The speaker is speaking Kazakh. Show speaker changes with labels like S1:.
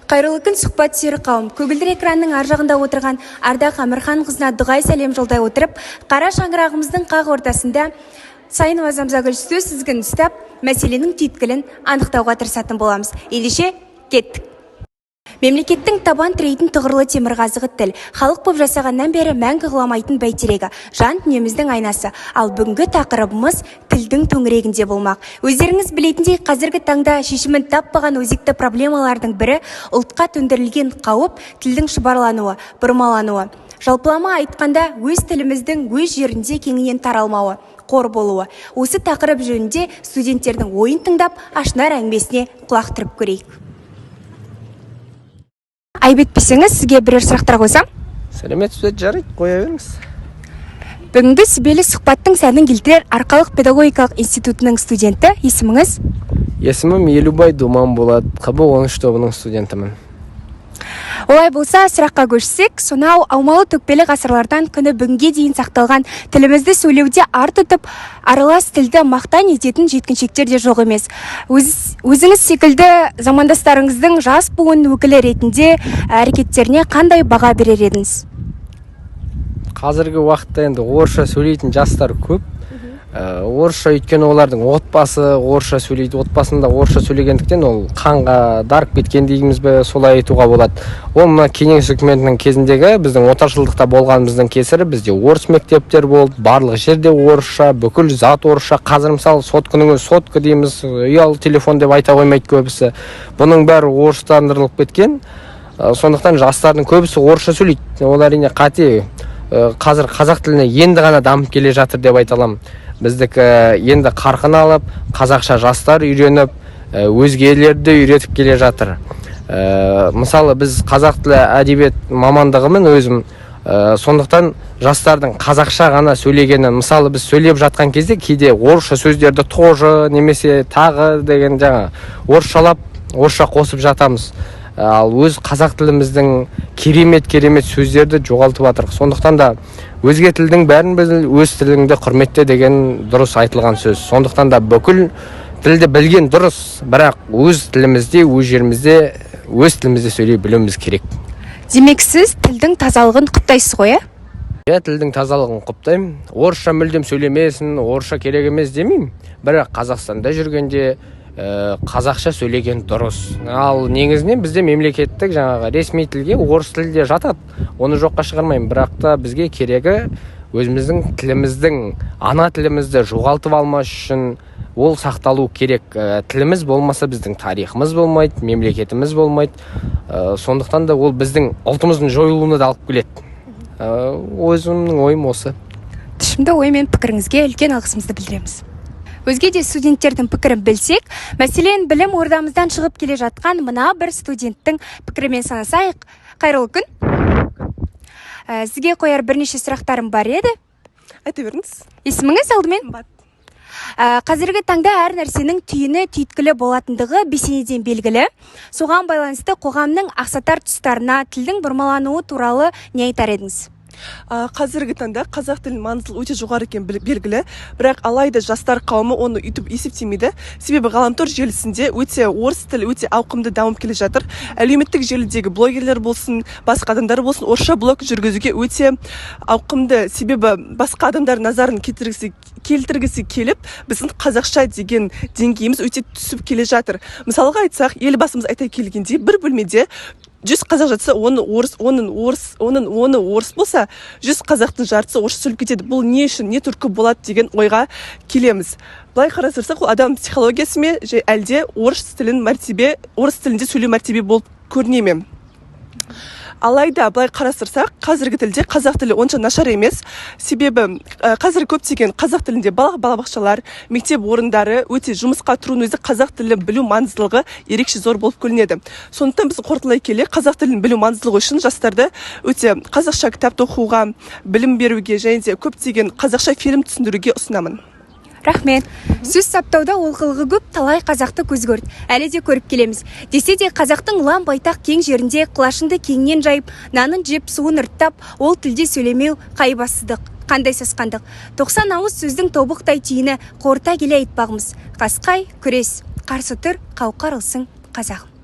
S1: Қайырлы күн, сұхбат сүйер қауым! Көгілдір экранның ар жағында отырған Ардақ Әмірханқызына дұғай сәлем жолдай отырып, қара шаңырағымыздың қақ ортасында Сайынова Замзагүл сөз тізгінін ұстап, мәселенің түйткілін анықтауға тырысатын боламыз. Ендеше, кеттік! Мемлекеттің табан тірейтін тұғырлы темірқазығы тіл. Халық боп жасағаннан бері мәңгі құламайтын бәйтерегі, жан дүниеміздің айнасы. Ал бүгінгі тақырыбымыз тілдің төңірегінде болмақ. Өздеріңіз білетіндей, қазіргі таңда шешімін таппаған өзекті проблемалардың бірі – ұлтқа төндірілген қауіп, тілдің шұбарлануы, бұрмалануы. Жалпылама айтқанда, өз тіліміздің өз жерінде кеңінен таралмауы, қор болуы. Осы тақырып жөнінде студенттердің ойын тыңдап, ашынар әңгімесіне құлақ түріп көрейік. Айып етпесеңіз, сізге бірер сұрақтар қойсам.
S2: Сәлеметсіз бе! Жарайды, қоя беріңіз.
S1: Бүгінгі сүбелі сұхбаттың сәнін келтірер Арқалық педагогикалық институтының студенті, есіміңіз?
S2: Есімім Елубай Думан болады. ҚБ 13 тобының студентімін.
S1: Олай болса, сұраққа көшсек. Сонау аумалы төкпелі ғасырлардан күні бүгінге дейін сақталған тілімізді сөйлеуде ар тұтып, аралас тілді мақтан ететін жеткіншектер де жоқ емес. Өзіңіз секілді замандастарыңыздың жас буын өкілі ретінде әрекеттеріне қандай баға берер едіңіз?
S2: Қазіргі уақытта енді орысша сөйлейтін жастар көп. Орысша, өйткені олардың отбасы орысша сөйлейді. Отбасында орысша сөйлегендіктен, ол қанға дарып кеткен дейміз бе, солай айтуға болады. Ол мына Кеңес үкіметінің кезіндегі біздің отаршылдықта болғанымыздың кесірі. Бізде орыс мектептер болды, барлық жерде орысша, бүкіл зат орысша. Қазір, мысалы, сотканың өзі сотка дейміз, ұялы телефон деп айта қоймайды көбісі. Бұның бәрі орыстандырылып кеткен. Сондықтан жастардың көбісі орысша сөйлейді. Ол, әрине, қате. Қазір қазақ тіліне енді ғана дамып келе жатыр деп айта аламын. Біздікі енді қарқын алып, қазақша жастар үйреніп, өзгелерді үйретіп келе жатыр. Мысалы, біз қазақ тілі, әдебиет мамандығымын өзім. Сондықтан жастардың қазақша ғана сөйлегені, мысалы, біз сөйлеп жатқан кезде кейде орысша сөздерді тоже немесе тағы деген жаңа орысшалап, орысша қосып жатамыз. Ал өз қазақ тіліміздің керемет керемет сөздерді жоғалтып жатырмық. Сондықтан да өзге тілдің бәрін біл, өз тіліңді құрметте деген дұрыс айтылған сөз. Сондықтан да бүкіл тілді білген дұрыс, бірақ өз тілімізде, өз жерімізде, өз тілімізде сөйлей білуіміз керек.
S1: Демек, сіз тілдің тазалығын құптайсыз ғой, иә?
S2: Иә, тілдің тазалығын құптаймын. Орысша мүлдем сөйлемесін, орысша керек емес демеймін, бірақ Қазақстанда жүргенде қазақша сөйлеген дұрыс. Ал негізінен бізде мемлекеттік, жаңағы ресми тілге орыс тілі де жатады, оны жоққа шығармаймын. Бірақ та бізге керегі өзіміздің тіліміздің, ана тілімізді жоғалтып алмас үшін ол сақталу керек. Тіліміз болмаса, біздің тарихымыз болмайды, мемлекетіміз болмайды. Сондықтан да ол біздің ұлтымыздың жойылуына да алып келеді. Өзімнің ойым осы.
S1: Тұшымды ой мен пікіріңізге үлкен алғысымызды білдіреміз. Өзге де студенттердің пікірін білсек. Мәселен, білім ордамыздан шығып келе жатқан мына бір студенттің пікірімен санасайық. Қайырлы күн! Сізге қояр бірнеше сұрақтарым бар еді.
S3: Айта беріңіз.
S1: Есіміңіз алдымен?
S3: Қымбат.
S1: Қазіргі таңда әр нәрсенің түйіні, түйткілі болатындығы бесенеден белгілі. Соған байланысты қоғамның ақсатар тұстарына, тілдің бұрмалануы туралы не айтар едіңіз?
S3: Қазіргі таңда қазақ тілінің маңыздылығы өте жоғары екені белгілі, бірақ алайда жастар қауымы оны өйтіп есептемейді, себебі ғаламтор желісінде өте орыс тілі өте ауқымды дамып келе жатыр. Әлеуметтік желідегі блогерлер болсын, басқа адамдар болсын, орысша блог жүргізуге өте ауқымды, себебі басқа адамдар назарын келтіргісі келіп, біздің қазақша деген деңгейіміз өте түсіп келе жатыр. Мысалға айтсақ, Елбасымыз айта келгендей, бір бөлмеде 100 қазақ жатса, оны орыс, оның орыс, оның оны орыс болса, 100 қазақтың жартысы орысша сөйлеп кетеді. Бұл не үшін, не түрткі болады деген ойға келеміз. Былай қарастырсақ, ол адам психологиясы ме же, әлде орыс тілін мәртебе, орыс тілінде сөйлеу мәртебе болып көріне ме? Алайда былай қарастырсақ, қазіргі тілде қазақ тілі онша нашар емес, себебі қазір көптеген қазақ тілінде балабақшалар, мектеп орындары, өте жұмысқа тұрудың өзі қазақ тілін білу маңыздылығы ерекше зор болып көрінеді. Сондықтан біз қорытындылай келе, қазақ тілін білу маңыздылығы үшін жастарды өте қазақша кітапты оқуға, білім беруге және де көптеген қазақша фильм түсіндіруге ұсынамын.
S1: Рахмет. Сөз саптауда олқылығы көп талай қазақты көз көрді, әлі де көріп келеміз. Десе де, қазақтың ұлан байтақ кең жерінде құлашыңды кеңінен жайып, нанын жеп, суын ырттап, ол тілде сөйлемеу қай бассыздық, қандай сасқандық? 90 ауыз сөздің тобықтай түйіні, қорыта келе айтпағымыз: қасқай, күрес, қарсы тұр, қауқар ылсың, қазағым.